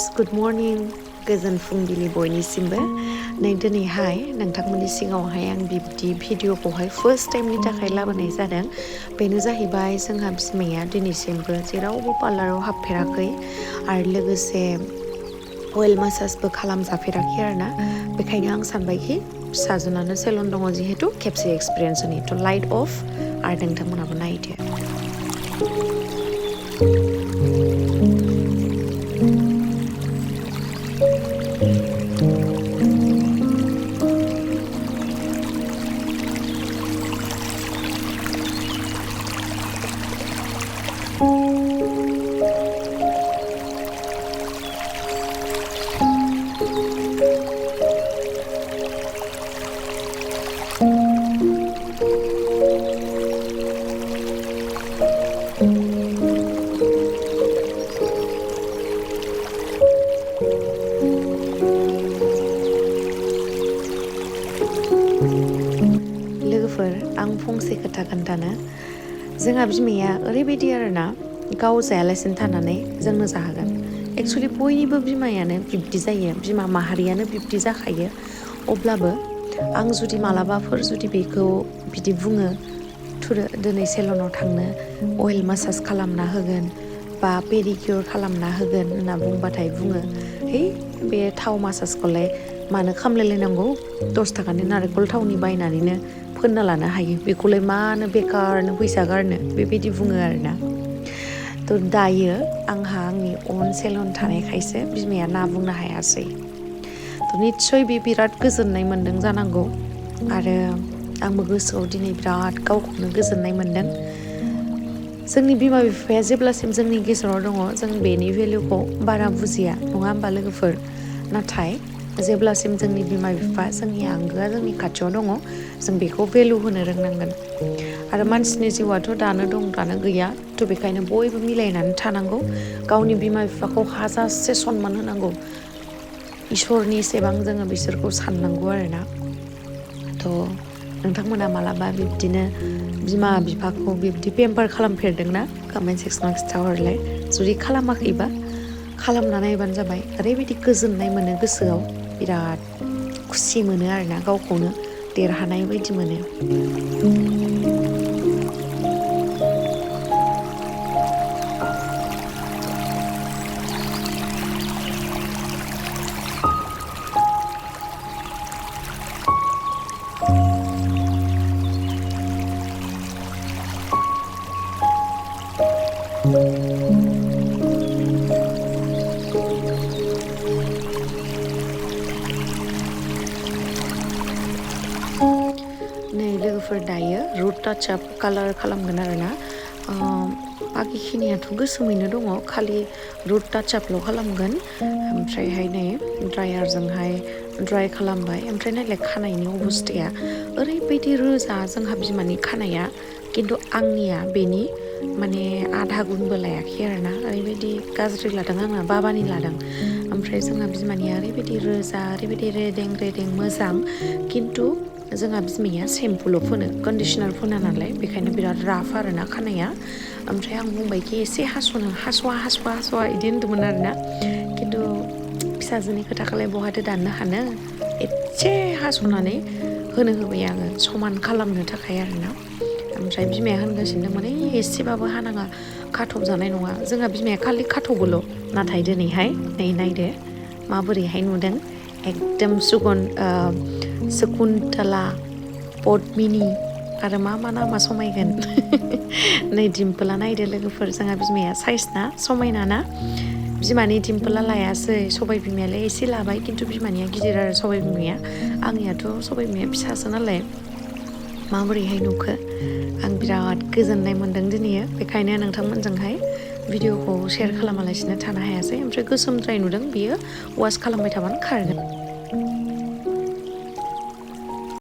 Good morning, गोजोन फुंबिलि बयनिसिमबो नै दिनैहाय नोंथांमोननि सिगाङावहाय आं बिब्दि भिडिअखौहाय फार्स्ट टाइमनि थाखाय लाबोनाय जादों। बेनो जाहैबाय जोंहा बिमाया दिनैसिमबो जेरावबो पार्लाराव हाबफेराखै आरो लोगोसे अइल मासाजबो खालामजाफेराखै आरोना। बेखायनो आं सानबायखि फिसाजोनानो सेलुन दङ जिहेतु खेबसे एक्सपिरियेन्स होनि थ' लाइट अफ आरो नोंथांमोनाबो नायदो। लोगोफोर आं फंसे खोथा खोन्थानो जोंहा बिमाया ओरैबायदि आरोना गाव जायालासिनो थानानै जोंनो जाहोगोन। एक्सुवेलि बयनिबो बिमायानो बिब्दि जायो, बिमा माहारियानो बिब्दि जाखायो। अब्लाबो आं जुदि मालाबाफोर जुदि बेखौ बिदि बुङो थुदो दिनै सेलुनाव थांनो अइल मासाज खालामना होगोन बा पेडिकिउर खालामना होगोन होनना बुंबाथाय बुङो है बे थाव मासाजखौलाय मानो खामलायलायनांगौ 10 थाखानि नारेंखल थावनि बायनानैनो फोनना लानो हायो, बेखौलाय मानो बेकारनो फैसा गारनो बेबायदि बुङो आरोना। थ' दायो आंहा आंनि अन सेलुन थानायखायसो बिमाया ना बुंनो हायासै। थ' निस्सय बे बिराद गोजोननाय मोन्दों जानांगौ आरो आंबो गोसोआव दिनै बिराद गावखौनो गोजोननाय मोन्दों। जोंनि बिमा बिफाया जेब्लासिम जोंनि गेजेराव दङ जों बेनि भेलुखौ बारा बुजिया नङा होमबा लोगोफोर। नाथाय जेब्लासिम जोंनि बिमा बिफा जोंनि आंगोआ जोंनि खाथियाव दङ जों बेखौ भेलु होनो रोंनांगोन। आरो मानसिनि जिउआथ' दानो दं दानो गैया थ' बेखायनो बयबो मिलायनानै थानांगौ। गावनि बिमा बिफाखौ हाजासे सनमान होनांगौ, इसोरनि सेबां जोङो बिसोरखौ साननांगौ आरोना। थ' नोंथांमोना मालाबा बिब्दिनो बिमा बिफाखौ बिब्दि पेम्पार खालामफेरदोंना कमेन्ट सेक्सनाव खिन्थाहरलाय। जुदि खालामाखैबा खालामना नायबानो जाबाय। ओरैबायदि गोजोननाय मोनो गोसोआव, बिराद खुसि मोनो आरोना, गावखौनो देरहानाय बायदि मोनो। नै लोगोफोर दायो रुट टाचआप कालार खालामगोन आरोना। बाखिखिनियाथ' गोसोमैनो दङ, खालि रुट टाचआपल' खालामगोन। ओमफ्रायहाय नै ड्रायारजोंहाय ड्राय खालामबाय। ओमफ्राय नायलाय खानायनि अबस्थाया ओरैबायदि रोजा जोंहा बिमानि खानाया, खिन्थु आंनिया बेनि माने आधा गुनबो लायाखै आरोना। ओरैबायदि गाज्रि लादों आंना, बाबानि लादों। ओमफ्राय जोंहा बिमानिया ओरैबायदि रोजा ओरैबायदि रेदें रेदें मोजां, खिन्थु जोंहा बिमाया सेम्पुल' फोनो, कन्डिसनार फोना नालाय बेखायनो बिराद राफ आरोना खानाया। ओमफ्राय आं बुंबायखि एसे हास'वा बिदि होनदोंमोन आरोना। खिन्थु फिसाजोनि खोथाखौलाय बहाथो दाननो हानो, एसे हास'नानै होनो होबाय आङो समान खालामनो थाखाय आरोना। ओमफ्राय बिमाया होनगासिनो दंमोन एसेबाबो हानाङा, खाथब जानाय नङा। जोंहा बिमाया खालि खाथबोल', नाथाय दिनैहाय नै नायदो माबोरैहाय नुदों। एकदम शकुन्तला, पद्मिनि आरो मा नामा समायगोन। नै डिम्पोला नायदो लोगोफोर, जोंहा बिमाया साइज ना समायना ना। बिमानि डिम्पोला लायासै, सबाइ बिमायालाय एसे लाबाय, खिन्थु बिमानिया गिदिर आरो सबाइ बिमाया। आंनियाथ' सबाइ बिमाया फिसासो नालाय। माबोरैहाय नुखो आं बिराद गोजोननाय मोन्दों दिनै। बेखायनो नोंथांमोनजोंहाय भिडिअखौ शेयार खालामालासिनो थानो हायासै। ओमफ्राय गोसोमद्राय नुदों, बियो वास खालामबाय थाबानो खारगोन।